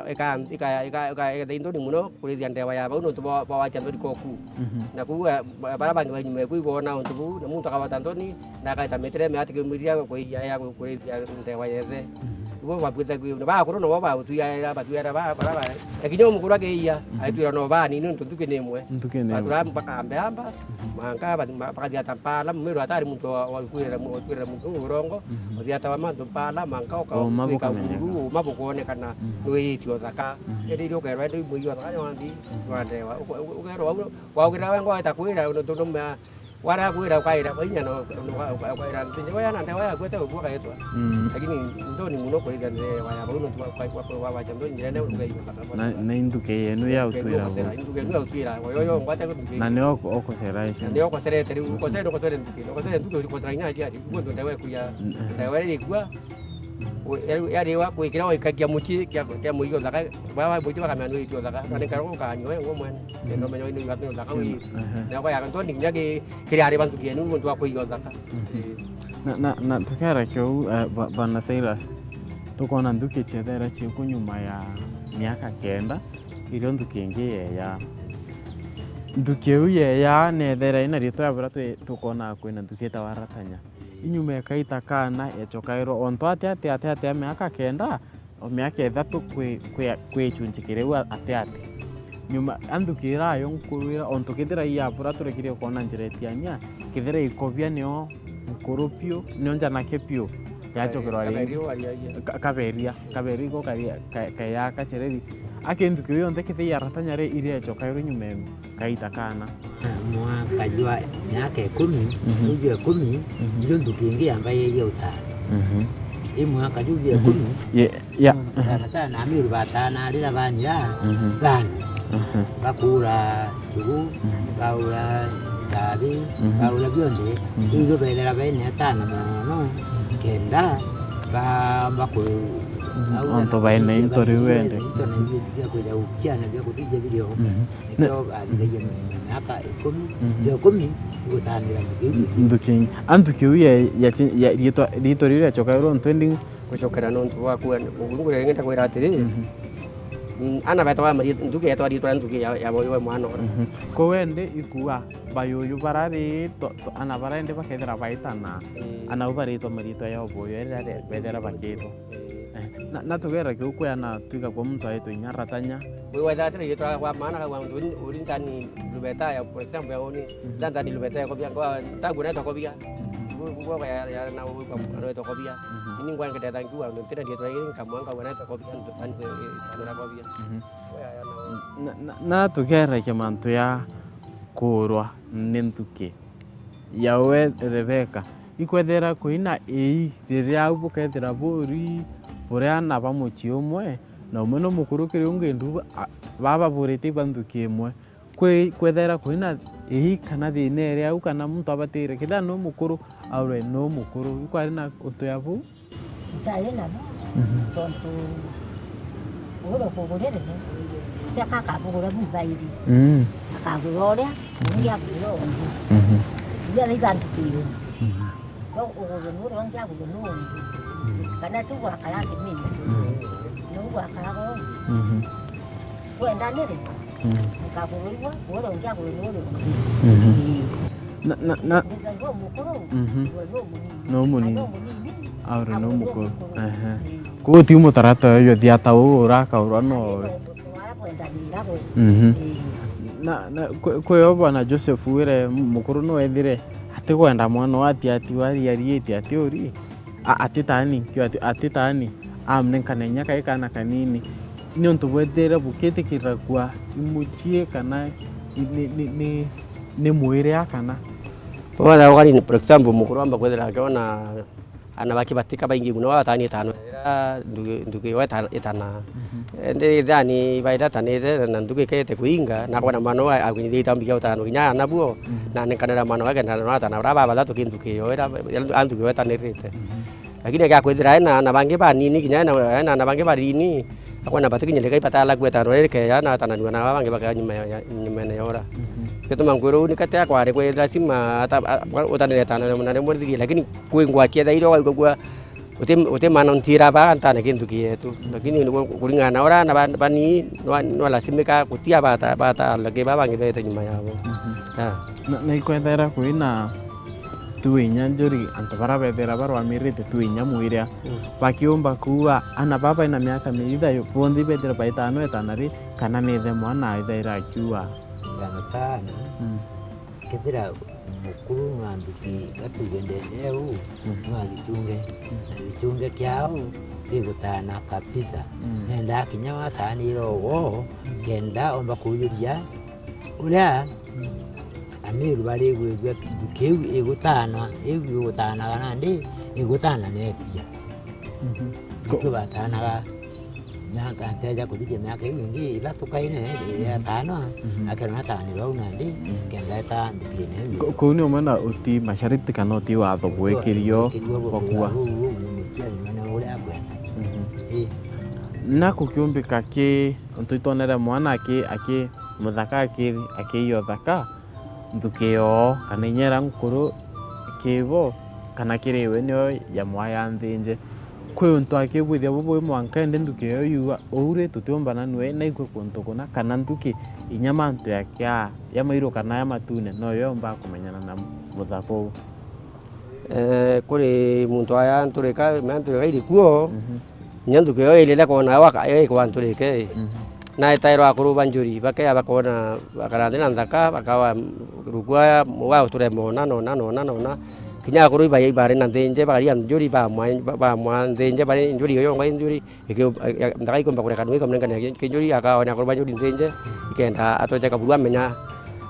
ika-, ika-, ika-, ika-, ikethira i nthoni mono kurithia ndewa ya bau nontu bwa, bwa watia nthoni koku. Mhm. Na kou, eh, ba-, baria bangi ba inyuma eku ibona untu buu, na muntu akawata nthoni, na akaita mitire mia atikiumiria kuiya ya ku-, kurithia ndewa yethe. Mhm. Ibo babwitha kwi, na bakuru nabo bautwiaira, batwiaira ba-, baria ba-, lakini umukuru akiiya, mhm, aitwira no bani, nontu nthuki ni imwe. Nthuki ni imwe. Batura mpaka mbeamba, mhm, mwanka ba-, ba-, bakathia ta mpala, mumiru atari muntu wa, wa kwirira mu-, kwirira muntu urongo, mhm, uthiatawa mantu mpala, mwanka uka-, uma wika bukamenya. Uru, uma bukonekana, mhm, nwiitie uthaka. Mhm. Indi irio ukerwa indi imwiyo uthaka ni wandi, mhm, wandewa. Uko-, uko-, ukerwa, waugira wengwa weta kwira, nontu numa, Wara kwira ukaira kwa inya no, no, uka-, ukaira nthini. Waya na ndewa yaku ete gukua kaetwa. Mm. Lakini ntoni muno kurithia ndewa ya bau no kwa, kwa, kwa, kwa, kwa, kwa, ntoni njira ndewa ukaigua. Na, na inthuki yenu ya utwira. Inthuki yenu ya utwira. Yo, yo, ngwate guthuki. Na ni oko-, okocerete. Na ni okocerete, riu, mm, okocere, okocere nthuki. Okocere nthuki, okocere inya aciari. Ugwe ndewa ekuya. Mm. Ndewa iri ikua. Yari wa kwikira waikagia mucii kia, kia muigi uthaka, baba muigi bakamenya ni witi uthaka, na ni karogo kanywe ngo mwene. Ndio menya ni witi uthaka wi. Aha. Na kwa ya ntoni nginya ki, kiri ari bantu kienu muntu wa kuiga uthaka. Mhm. Na, na, na tukiara kiu, eh, ba-, bana Silas, tukona nthuki ciethera ciku nyuma ya miaka kenda, irio nthuki ingi yeya. Nthuki iu yeya nethera ina ritwa ya bura twi-, tukona kwina nthuki itawa ratanya. Inyuma ikaita kaana, ecokairwa ontu ati, ati, ati, ati ya miaka kenda, o miaka ithatu kwi, kwi, kwi gicunci kiriu a-, ati, ati. Nyuma, anthu kirayo nkurwira, ontu kethira i ya bura turekire kwona njira itiania, kethira ikobia nio nkuru piu, nio njanake piu, yacokerwa ringi. Kaberia, kaberia, kaberia iko karia, ka-, kayaka cereri. Aki nthuki iu yonthe kethira yaratanya ri, iria ecokairwa nyuma enu. Kaita kaana. Mwaka jwa miaka ikumi, mhm, iu jwa ikumi, mhm, irio nthuki ingi yamba yeeria utano. Mhm. I mwaka juu jwa, mhm, ikumi, ye-, ya, nontu sana sana Amiru batana arira banyira, mhm, bana. Mhm. Bakuura njugu, mhm, baura nchabi, mhm, baura bionthe. Mhm. Iu irio bethera bene atana mono, kenda baamba ku-, mhm, au ontu baina into riu bende. Into na bia, bia kuja gukia na bia kuthithia birio. Mhm. Nikio bathithagia miaka ikumi, mhm, ya ikumi, igutanira nthuki iu. Nthuki ingi. A nthuki iu ya, ya chi-, ya riitwa, riitwa riu riacokairwa ntwendi. Gucokera nontu bwa kuua, uguo nguria ringi ndakwira atiri, mhm, mm, ana betagwa mari-, nthuki yetwa riitwa ria nthuki ya, ya boyo we mwana ora. Mhm. Ko wende ikua, bayuyu barari, to, to, ana barende bakethira baitana. Ii. Ana u baritwa maritwa ya boyo, ere, ere, bethera bakitwa. Ii. Eh, na, na tugera kiu kwea na twika kwa muntu aitwa inya ratanya. Wethira atiri riitwa kwa maana kagwa muntu uri, uri ntani lubeta ya, for example, ya uni, mhm, nda ntani lubeta ya kobia, kwa ntagu naitwa kobia. Mhm. Kwa, kwa, kwa ya, ya na wikwa, mhm, naitwa kobia. Mhm. Ini ngwa ngete thank you, ndo ntira riitwa iri nkamwa ngwa naitwa kobia, ndo tani kwa, eh, kwa kobia. Mhm. Kwa ya, ya na. Na, na, na tugera kia mantu ya kurwa ni nthuki. Yawe Rebeka, ikwethira kwina ii riria au bukethira buri buri ana ba mucii umwe, na umwe no mukuru kiri ungi ndu, a, baba burite iba nthuki imwe. Kwi, kwethira kwina ii kana thina iri au kana muntu abatire, kethira no mukuru, aure no mukuru. Ikwari na untu ya buu? Ntaari nabo, mhm, tontu uria ukugurire, ti aka akagugura bubairi. Mm. Akagura uria, mhm, ungi agurire ungi. Mhm. Iria iga nthuki iu. Mhm. No ugurwe ni uria ungi agurwe ni ungi. Mhm. Kana tu gwakara ntimini. Mhm. Niu gwakaraga uu. Mhm. Twendanire. Mm. Nkagurwa igwe, uria ungi agurwe ni uria ungi. Mhm. Ii. Na, na, na Ndithagua mukuru, mhm, igwe no munini. No munini. Na no munini, aure no mukuru. Ehe. Ii. Kuu ti mutaratara uyu uthia ta uu urakaurwa no. Ii, no, no, wara kwendanira gwe. Mhm. Ii. Na, na, kwi, kwi o bwana Joseph wire mukuru no ethire atikwenda mwana wa ati, ati wari ariite ati uri. A-, atitaani, kio ati-, atitaani, amnenkana inya kai kaana kanini, niuntu bwethire bukitikiragua i mucii kana i-, ni, ni, ni, ni mwiri a kana? Wona, for example, mukuru amba kwithira akiona ana bake batika baingi muno, bataani itano, ira ndugi, ndugi yo ita-, itana. Mhm. Indi ithani baira tanite na ndugu ikete kuinga, na kwona mwana uyu akwinithite mbigia utano kinya ana buo, mhm, na nenkanira mwana wake na atana bara babathatu ki nduki yo ira, a nduki yo itanirite. Mhm. Lakini agia kwithira ena ana bangi banini, kinya ena, ena ana bangi banini, akwona batikinyirika ibatala kwetana riri keya na atananua na aba bangi bakaya nyuma ya, ya, nyumene ya ura. Mhm. Gituma nkwira uu nikate akwari kwi lazima ata-, a-, utanire itano na rimwe rithirie, lakini kwi ngwaki ethairwe waigagua Uti, uti mwana ntira ba ntane kintu kietu, lakini ni ku-, kuringana na uria ana ba-, bani nwa-, nwalasimika gutia bata, bata, lakini ba bangi bete nyuma yabo. Mhm. Ah. Na, na ikwethera kwina tu inya njuri, antu bara bethera barwamirite tu inya mwiria, mm, bakiumba kuuga, ana baba ina miaka miitha yo, bonthe ibethira baitano etana ri, kana nithe mwana aithaira akiuga. Sana sana. Mm. Kethira mukuru nwa nthuki gatuge ndene uu, mm, nwa gichunge. Mm. Na gichunge kiao gigutana kabisa. Mm. Nendaa kinya wataanire ugwo, mm, kenda omba kujuria uria, mm, Amiru barigwigua nthuki iu igutana, iu igutanaga nandi igutana nepia. Mhm. Nikio batanaga. Miaka nteja kuthithia miaka iu ingi ithatu kaine, mhm, ya tano, mhm, akerwa natanirwe au nandi, mhm, kenda eta nthukine iu. Ko-, kuu ni umwe na uti mashariti kana uti watho gwikirio, gwikirio bwa kua. Uu, uu, ni muciari mwana uria akwenda. Mhm. Ii. Na kukiumbika ki, untu itwonere mwana aki, aki muthaka aki, akiiya uthaka, nthuki yoo, kana inya iria nkuru kibo, kana kiri we niyo ya mwaya nthinje. Kwi untu akibwithia bubui mwanka indi nthuki yoo yuga, uu ri tutiumbana nwe, na ikwe kuntu kuna, kana nthuki inya mantu ya kia, ya mairu kana ya matune, noyo yomba kumenyana na muthaka uu. Eh, kuri muntu aya nturika, mea nturika iri kuo, mhm, inya nthuki iyo irire kwona yo aka-, yo ikwa nturike, mhm, na itairwa akuru ba njuri, bakeya bakona, bakara nthi na nthaka, bakawa ruku aya, wa uturema ona, nona, nona, nona. Kinya akuru iba, ibari na nthinje, bakaria njuri, bamwa, ba-, bamwa nthinje, bari njuri iyo yongwa i njuri, Iki-, a-, a-, nthaka ikumba kurekana, ikamurengania ki-, kinjuri, akaonia akuru ba njuri nthinje, ikenda atoje kaburu amenya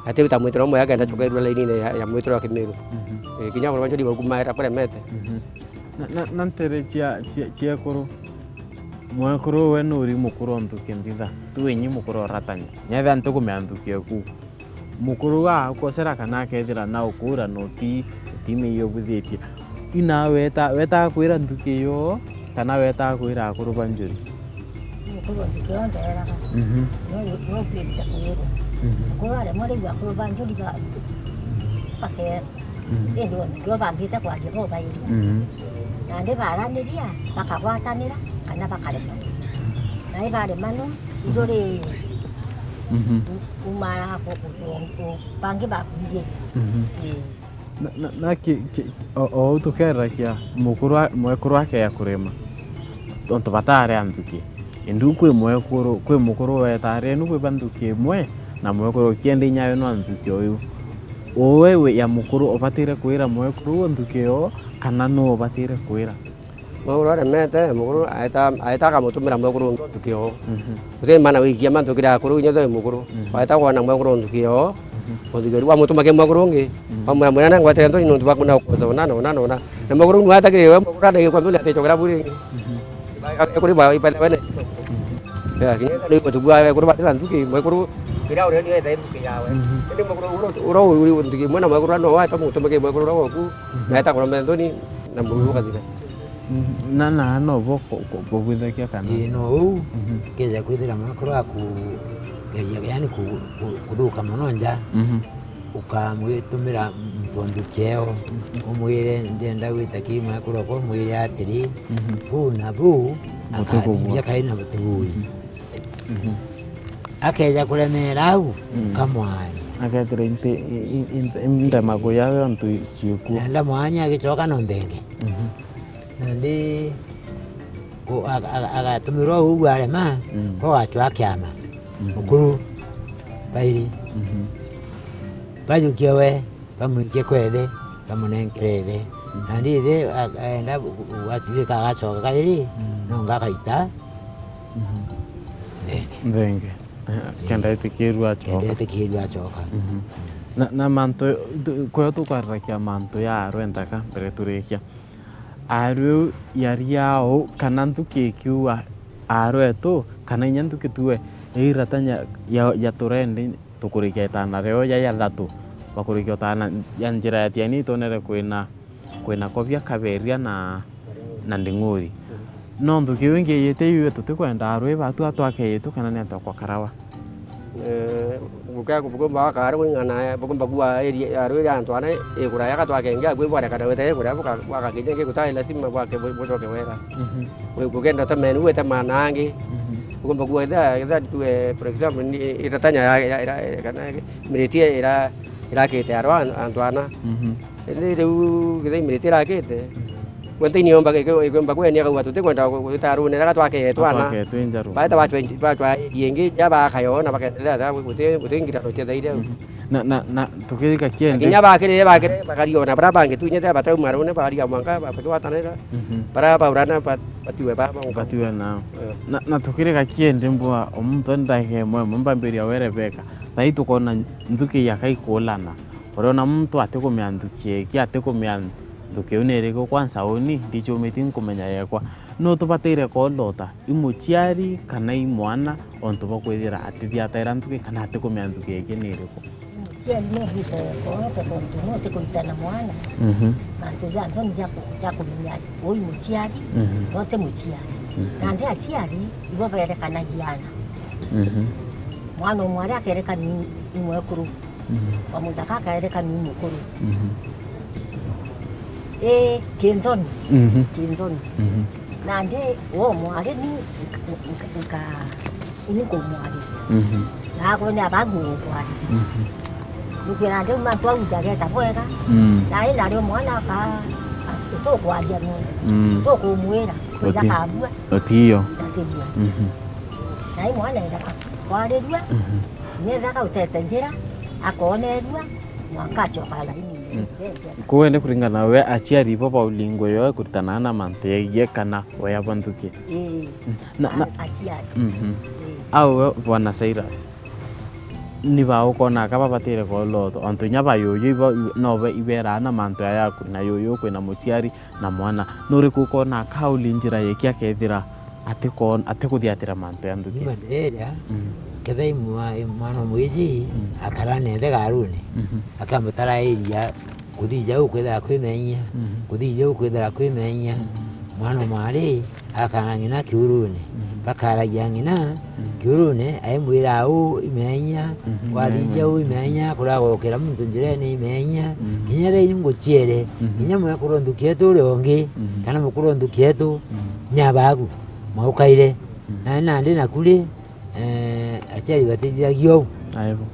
ati uta mwitiro umwe, akenda achokerua lainine ya, ya mwitiro wa Kimiru. Mhm. Eh, kinya akuru ba njuri baukumaira kuremete. Mhm. Na, na, na ntere cia, cia, cia ekuru, mwekuru we nuri mukuru o nthuki nthitha, tu inyi mukuru oratania. Nyethira ntikumea nthuki eku. Mukuru agukocera kana akethira na ukuura na uti-, utimeiyobuthitie. Ina weta-, wetaga kwira nthuki yoo, kana wetaga kwira akuru ba njuri? Mukuru nthuki yoo ndeeraga. Mhm. No, no kwirite kwirwa. Mhm. Mukuru aremwa riu akuru ba njuri ba-, bakeerwa. Mhm. Indi o nthuki yoo bambite kwaria bo bairi. Mhm. Nandi baraniria, bakagwatanira, kana bakaremana. Nai baremanwa, njuri Mhm. Kumara ku-, ku-, ku-, ku-, bangi bakuirie. Mhm. Ii. Na, na, na ki, ki, o, o uu tukeragia mukuru a-, mwekuru akeya kurima. Tontu bataari a nthuki. Indi kwi mwekuru, kwi mukuru weetaari enu kwi ba nthuki imwe, na mwekuru ukienda inya wenu a nthuki uyu. Uwe wi ya mukuru ubatire kwira mwekuru uu nthuki yoo, kana nuu ubatire kwira? Mwekuru aremete, mukuru aeta, aeta akamutumira mwekuru ungi ntuki yoo. Mhm. Guti maana wikia mantu kiri akuru, inya uti mukuru. Mhm. Waeta kwona mwekuru ntuki yoo, mhm, untuki yoo, wamutuma ki mwekuru ungi, mhm, wamwira, "Mwira nangwatire ntoni nontu bwaku na ukoza una na una na una." Na mwekuru nu atakire we, mwekuru anagi kwambi ni aticokera bu ringi. Mhm. Kuri ba, ba, ba, ba, mhm, ya, kinya ni mutu bwa, kuri ba tira ntuki, mwekuru, ira uri ni wethe ntuki yawe. Mhm. Indi mwekuru ura, ura uri ntuki imwe na mwekuru no waeta mutumire ki mwekuru ura woku, mhm, naeta kuromba ntoni na muru ukathira. Mhm. Na, na, no bo ku-, ku-, kubwithagia kana? Ii, no uu. Mhm. Keja kwithira mwekuru aku geria, yani ku-, ku-, kuthuka mono nja, mhm, ukamwitumira muntu o nduki eo, mhm, umwire, "Ndienda gwita ki mwekuru okwa," umwire atiri, mhm, "Buu na buu, akathiria kai na butibui." Mhm. Mhm. Akeja kuremera au, mm, kamwani. Akethira inte-, i-, i-, inte-, indema kuya ontu ciikua. Na ndamwani agicoka no mbenge. Mhm. Nandi ku-, aga-, aga-, agatumirwa uu arema, mm, ko gacwa kiama. Mhm. Mukuru bairi. Mhm. Bajukie we, bamwikie kwa ithe, bamunenkere ithe. Mhm. Nandi ithe a-, aenda gu-, gu-, gwatuika agacoka kairi, mm, nonga akaita, mhm, nthenge. Nthenge. Eh, kenda etikirua acoka. Kenda etikirua acoka. Mhm. Na, na mantu, tu-, kwio tukwarirakia mantu ya arwe ntaka mbere turikia. Aarui au yari yaau, kana nthuki ikiua aarwetu, kana inya nthuki tuwe, iratanya ya, ya turendi tukurikia itana rio ya, ya thatu, bakurikia utana ya njira ya tiani itonere kwina, kwina kobia kaberia na, na nding'uri. No nthuki iu ingi yite iu tutikwenda aarui batu atwake yitu kana ni atwakwa karawa. Eh, buke-, bukumba gwaka aari kuringana, bukumba kuua area, aari iria antu ana ikuraya gatwake ingi, akwi bwarekana wete ikuraya, buka-, bwaka kinya ingi gutai lazima bwake bu-, bucoke wega. Mhm. Bu-, bukenda temeni, wete maana angi. Mhm. Bukumba kuua itha, itha tuwe, for example, ni, iratanya ya, ira, ira, ira, kana miriti ira, irakite aari an-, antu ana. Mhm. Indi riu kethira imiriti irakite, gwe nthini yomba, ikiomba kwenia akauga, "Tutikwenda gwita ruune raka twakee twana." Twakee twi njaru. Baeta bacwa, bacwa area ingi, ja bakayona, bakendelea tha, guti, guti ngirano ciathaire au. Mhm. Na, na, na tukirika kiendi. Kinya bakirire, bakirire, bakariona, baria bangi tu inya tira batarauma ruune, bakaria mwanka, ba-, bakigwatanira. Mhm. Baria baurana, ba-, batiwe ba, ba, batiwe nao. Eh. Na, na tukirika kiendi mbwa, omuntu ndagika imwe, imwe mbambiria we Rebeka. Thai tukona nthuki ya kai kuulana. Uriona muntu atikumea nthuki iki, atikumea nthuki iu ni iriku, kwanza uni ndicumitie nkumenya yekwa. No tubataire koolota i muciari kana i mwana, ontu bwa kwithira atithiataira nthuki kana atikumea nthuki iki ni iriku? Muciari ni egwita koolota tontu no ti kuritana mwana. Mhm. Mantu ja nthoni ja ku-, ja kumenya uu i muciari, mhm, no ti muciari. Mhm. Nandi aciari ibo berekanagia ana. Mhm. Mwana umwe aria akerekani i mwekuru. Mhm. Wa muthaka akaereka ni mukuru. Mhm. Ii, kinthoni. Mhm. Kinthoni. Mhm. Nandi wo mwari ni nka, nka, nka, ini nkumwariria. Mhm. Naagwe ni abangu ngukwariri. Mhm. Nukwira nandi uma ntwauja geta bwega. Mm. Nai nario mwana aka, itukwaria nundu. Mm. Itukumwira. Kwija kabua. Otiyo. Natibua. Mhm. Nai mwana enda kwarirua. Mhm. Nethaka utete njira, akonerua, mwanka acoka laini. Mm. Kwende kuringana na we, aciari bo baulingwe yo kuritana na mantu yegie kana oya bwa nthuki? Ii. Mm. Na, na, a-, aciari. Mhm. Ii. Au we, Bwana Cyrus, ni ba ukona aka babatire kolotho, ontu inya bayuyu ibo, i-, nobe iberaa na mantu aya yaku, na yuyu kwina muciari, na mwana. Nuriku ukona akauli njira yeki akethira atiko-, atikuthiatira mantu ya nthuki? Nyuma ndireria, mm, kethira i mwa-, i mwana mwiji, mm, akara na ithe garuni, mhm, akamutara iria, kuthija ukwithira kwimenya, mhm, kuthija ukwithira kwimenya, mhm, mwana mwari, akara ng'ina kiurune. Mhm. Bakaragia ng'ina, mhm, kiurune, aimwira, "Uu imenya, mhm, wathithia uu imenya, kuragokera muntu njirene imenya, mhm, kinya thaini nguciere, mhm, kinya mwekuru nthuki yetu uria ungi, mhm, kana mukuru nthuki yetu, mhm, ni abagu, mwaukaire." Mhm. Na nandi naku ri, eh, aciari batithithagia uu. Aibu.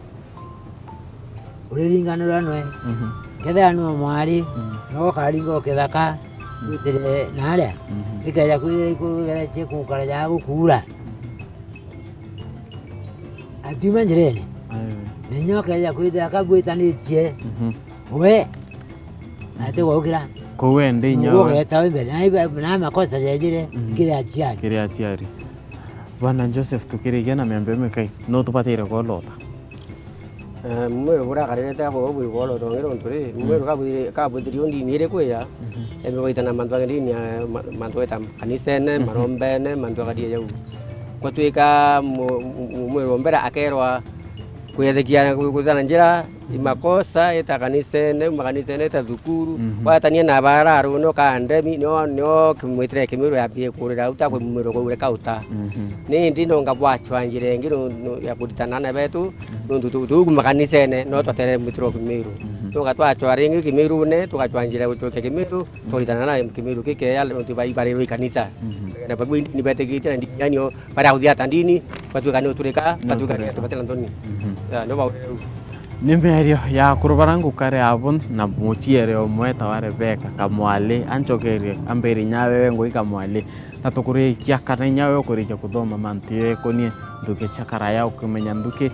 Uriringanirwa nwe. Mhm. Kethira nwe mwari, mm, no ukaringa ukithaka, Gwitire naria, mhm, ikeja kwi-, kwigeretie gukara ja gukuura. Atiuma njirene. Aye. Na inya ukeja kwithira kabwitanitie. Mhm. We, ati gwaukira. Kou endi inya we. Ugeta we mbere. Na iba-, na makosa jejire, mhm, kiri aciari. Kiri aciari. Bwana Joseph, tukirikia na miambo imikai, no tubatire kwolota? Eh, mwiru buria akaririte abo bwigwa oro tongi nontu ri, mm, mwiru kabwiri-, kabwithirio ndini iri kwiya, mhm, ebe gwaitana mantu angi ndini ya ma-, mantu geta kanisene, mhm, marombene, mantu akaria jau. Kwatwika mu-, mu-, mu-, mwiru mbere akerwa kwirekia kwithana njira, mhm, imakosa, ita kanisene, uma kanisene, ita thukuru, mhm, watania na bararu, no kandemi, nio, nio kimwitire kimiru yambie kurira uta, mm, kwimwiro kwa ureka uta. Mhm. Ni indi nonga bwachwa njira ingi nu-, nu-, ya kuritana na betu, nontu tu-, tu kuma kanisene, no twetere mwitiro Kimiru. Mhm. Tuga twachwa ringi Kimirune, tugachwa njira ya gucokia Kimiru, turitana na Kimiru kikeya, nontu bai bari rwi kanisa. Mhm. Na babu ni betikitie na ndini, yani o, baria kuthia ta ndini, batuika ni uturika, batuika ni uturika. Tubatira nthoni. Mhm. Ya, no ba-. Ni mberio ya kurubara ngukare abo na muciere omwe ta wa Rebeka Kamwale, ancokerie ambere nyawe we ngui Kamwale. Na tukurikia kana inya we ukurikia kuthoma mantu jekonie nthuki cia karaya, ukimenya nthuki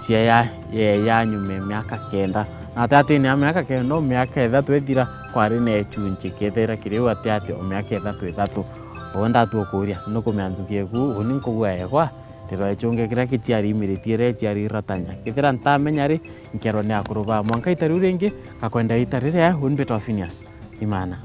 cia ya, ya, ya nyuma ya miaka kenda. Na ati atini ya miaka kenda, o miaka ithatu ithira, kwari na icunci kethira kiri u ati ati o miaka ithatu ithatu. Uwe ndatukuria, nukumenya nthuki eku, uni nkugua egwa, ndiro icungi kiria kiciari imiritie ria iciari iratanya. Kethira ntamenya ri, nkerwa ni akuru ba mwanka ita riu ringi, gakwenda ita riria, uni mbitwa Phineas Imana.